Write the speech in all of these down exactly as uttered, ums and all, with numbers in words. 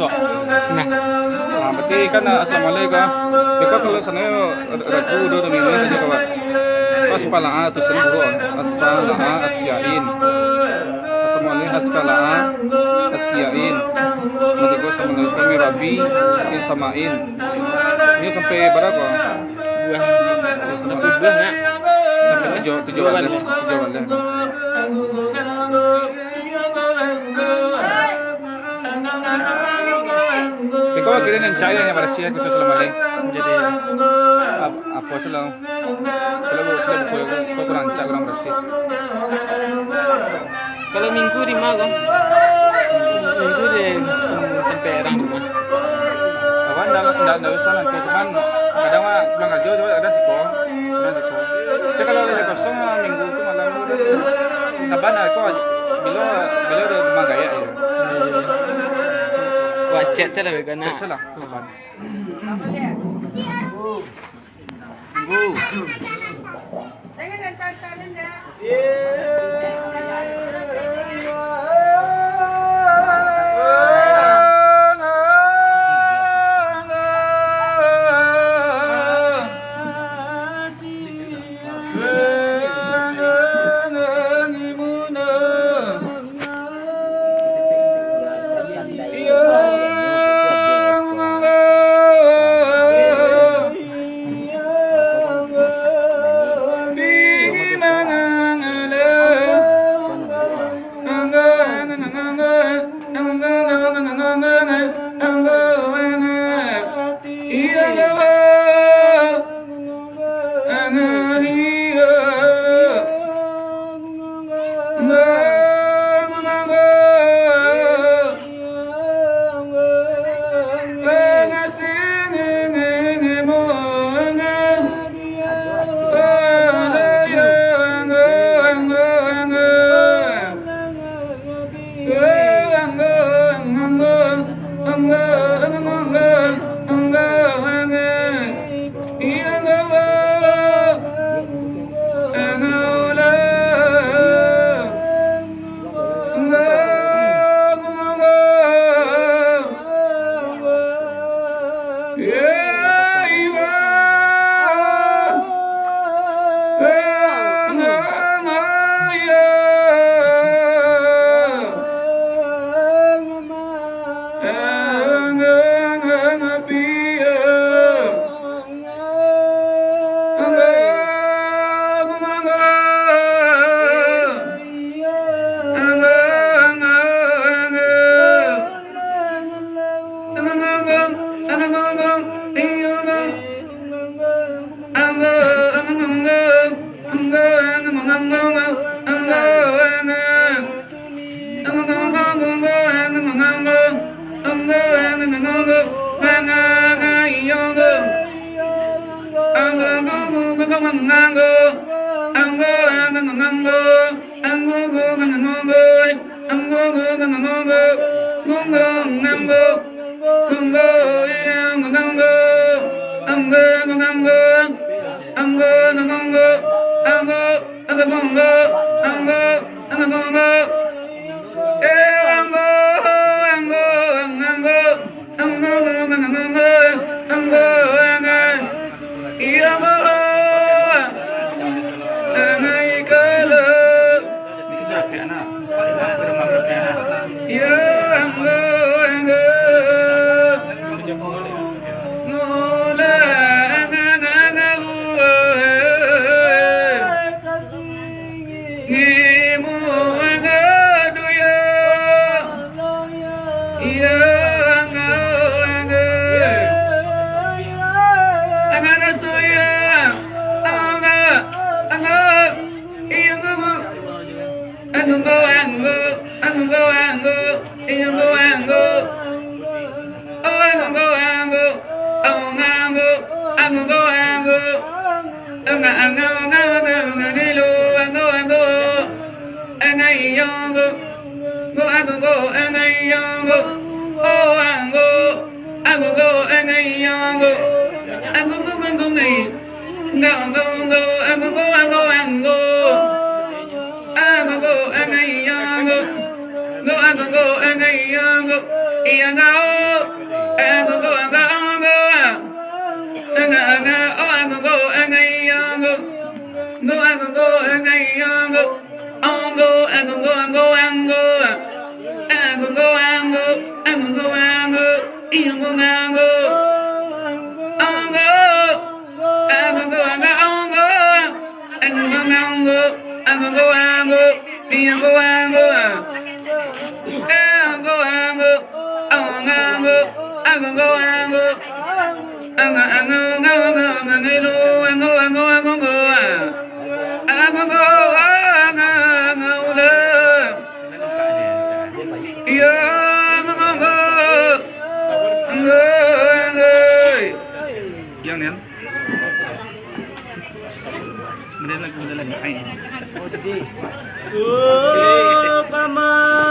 Sok. Nah. Nah, berarti kan, ah, assalamualaikum. Beko kalau sananyo ragu do tu minggu sajo, kawan. Pas pala'a tu sen buruak. Aspala'a askiyain. Assalamualaikum askala'a askiyain. Matigo assalamualaikum mirabi isamain. Ini sampai bara ko? Buah. Sampai buah, nak. Sampai tujuh, tujuh Buah baleh. Tujuh baleh. Tapi kau kira nan cai yang barasiah khusus lemari. Jadi, ap-, apa sih, Long? Kalau, kalau, kalau kurang cak, kurang barasiah. Kalau minggu di ma ko? Minggu di sem-, sampai urang rumah. Awan ndak, ndak, ndak usah nanti, cuman kadang mah pulang karajo, cuman kadang siko, kadang siko. Tapi kalau hari kosong, minggu tu malam tu, kaban lah ko, bilo, bilo ado rumah gayak je. Wah, chat saja lah, beko nak. Chat saja lah, kaban. Minggu. Yang nian. Kemudian lagi, kemudian lagi. Ain. Oh, sedih. Oh, paman.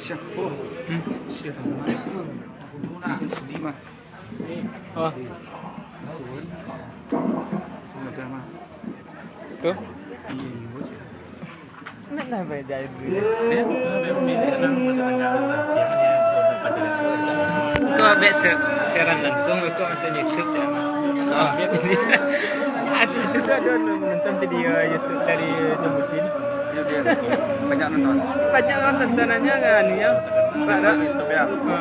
Siap. Hmm. Siap. Sedih mah. Oh. Semacam mah. Tu? Nak lah belajar dulu. Itu abis se-, siaran langsung, itu masuk YouTube je. Ah. Aku tu ada nonton video YouTube dari Jamutin. Iya, dia. Banyak nonton. Banyak orang tontonannya kan, anu ya. Pak, tak? Tapi ya. Ha.